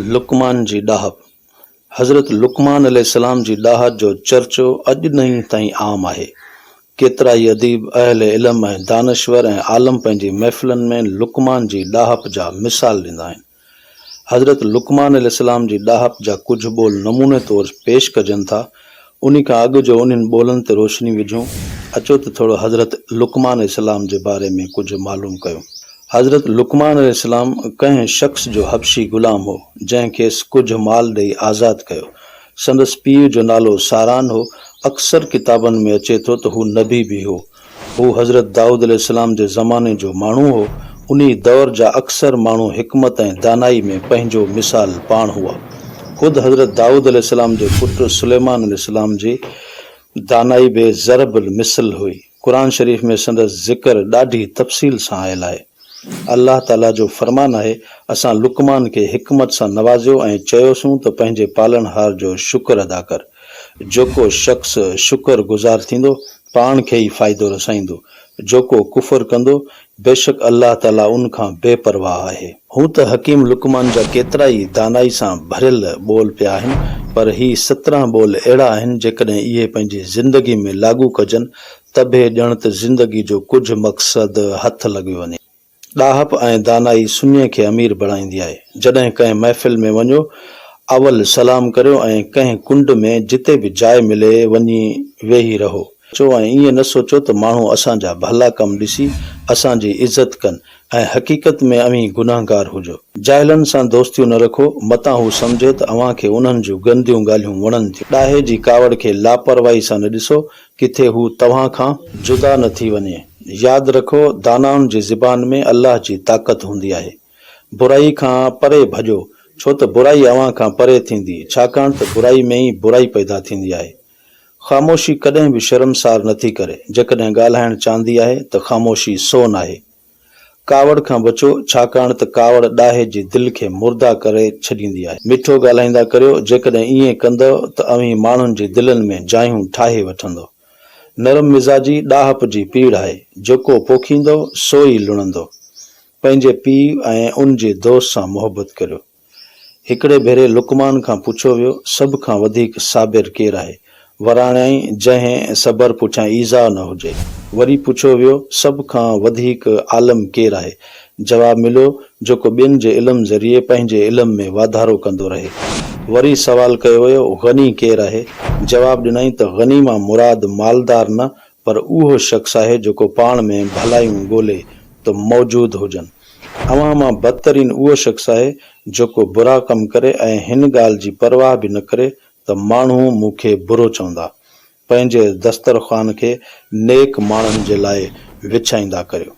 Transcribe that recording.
لقمان جي ڏاهپ، حضرت لقمان عليه السلام جي ڏاهپ جو چرچو اڄ ڏينهن تائين عام آهي. ڪيترائي اديب، اهل علم ۽ دانشور ۽ عالم پنهنجي محفلن ۾ لقمان جي ڏاهپ جا مثال ڏيندا آهن. حضرت لقمان عليه السلام جي ڏاهپ جا ڪجهه ٻول نموني طور پيش ڪجن ٿا. انهي کان اڳ جو انهن ٻولن تي روشني وجهون، اچو ته ٿورو حضرت لقمان عليه السلام جي باري ۾ ڪجهه معلوم ڪيون. حضرت لقمان عليه السلام ڪنهن شخص جو حبشي غلام هو، جنهن کيس ڪجهه مال ڏئي آزاد ڪيو. سندس پيء جو نالو ساران هو. اڪثر ڪتابن ۾ اچي ٿو ته هو نبي به هو. هو حضرت دائود عليه السلام جي زماني جو ماڻهو هو. انهي دور جا اڪثر ماڻهو حڪمت ۽ دانائي ۾ پنهنجو مثال پاڻ هئا. خود حضرت دائود عليه السلام جي پٽ سليمان عليه السلام جي دانائي به ضرب المثل هئي. قرآن شريف ۾ سندس ذڪر ڏاڍي تفصيل سان آيل آهي. الله تعاليٰ جو فرمان آهي، اسان لقمان کي حڪمت سان نوازيو ۽ چيوسون ته پنهنجي پالڻهار جو شڪر ادا ڪر. جيڪو شخص شڪر گذار ٿيندو، پاڻ کي ئي فائدو رسائيندو. جيڪو ڪفر ڪندو، بيشڪ الله تعاليٰ ان کان بي پرواهه آهي. هونء ته حڪيم لقمان جا ڪيترائي دانائي سان ڀريل ٻول پيا آهن، پر هي 17 ٻول اهڙا آهن، جيڪڏهن اهي پنهنجي زندگي ۾ لاڳو ڪجن ته به ڄڻ ته زندگي جو ڪجهه مقصد هٿ لڳيو وڃي. ڏاهپ ۽ دانائي سڃي کي امير بڻائيندي آهي. جڏهن ڪنهن محفل ۾ وڃو، اول سلام ڪريو ۽ ڪنهن ڪنڊ ۾ جتي به جاء ملي وڃي ويهي رهو. اچو ۽ ائين نه سوچو ته ماڻهو اسان جا ڀلا ڪم ڏسي اسان جي عزت ڪن ۽ حقيقت ۾ اوهين گنهگار هجو. جاهلن سان دوستيون نه رکو، متان هو سمجهي ته اوهان کي انهن جون گنديون ڳالهيون وڻن ٿيون. ڏاهي جي ڪاوڙ کي لاپرواهي سان نه ڏسو، ڪٿي هو توهان کان جدا نه ٿي وڃي. ياد رکو، دانائن جي زبان ۾ الله جي طاقت هوندي آهي. برائي کان پري ڀڄو، ڇو ته برائي اوهان کان پري ٿيندي، ڇاڪاڻ ته برائي ۾ ئي برائي پيدا ٿيندي آهي. خاموشي ڪڏهن به شرمسار نٿي ڪري، جيڪڏهن ڳالهائڻ چاندي آهي ته خاموشي سون آهي. ڪاوڙ کان بچو، ڇاڪاڻ ته ڪاوڙ ڏاهي جي دل کي مرده ڪري ڇڏيندي آهي. مٺو ڳالهائيندا ڪريو، جيڪڏهن ائين ڪندؤ ته اوهين ماڻهن جي دلن ۾ جايون ٺاهي وٺندؤ. نرم مزاجي ڏاهپ جي پيڙهه آهي، جيڪو پوکيندؤ سو ئي لڻندؤ. پنهنجي پيء ۽ ان جي دوست سان محبت ڪريو. هڪڙي ڀيري لقمان کان پڇيو ويو، سڀ کان وڌيڪ صابر ڪير آهي؟ وراڻيائين، جنهن صبر پٺيان ايذاء نه هجي. وري پڇيو ويو، سڀ کان وڌيڪ عالم ڪير آهي؟ جواب مليو، جيڪو ٻين جي علم ذريعي پنهنجي علم ۾ واڌارو ڪندو رهي. وري سوال ڪيو ويو، غني ڪير آهي؟ جواب ڏنائين ته غني مان مراد مالدار نه پر اهو شخص آهي جيڪو پاڻ ۾ ڀلايون ڳولي ته موجود هجن. اوهان مان بدترين اهو شخص آهي جيڪو برا ڪم ڪري ۽ هن ڳالهه جي پرواهه به نه ڪري ته ماڻهو مون کي برو چوندا. پنهنجي دسترخوان کي نيڪ ماڻهن جي لاء وڇائيندا ڪريو.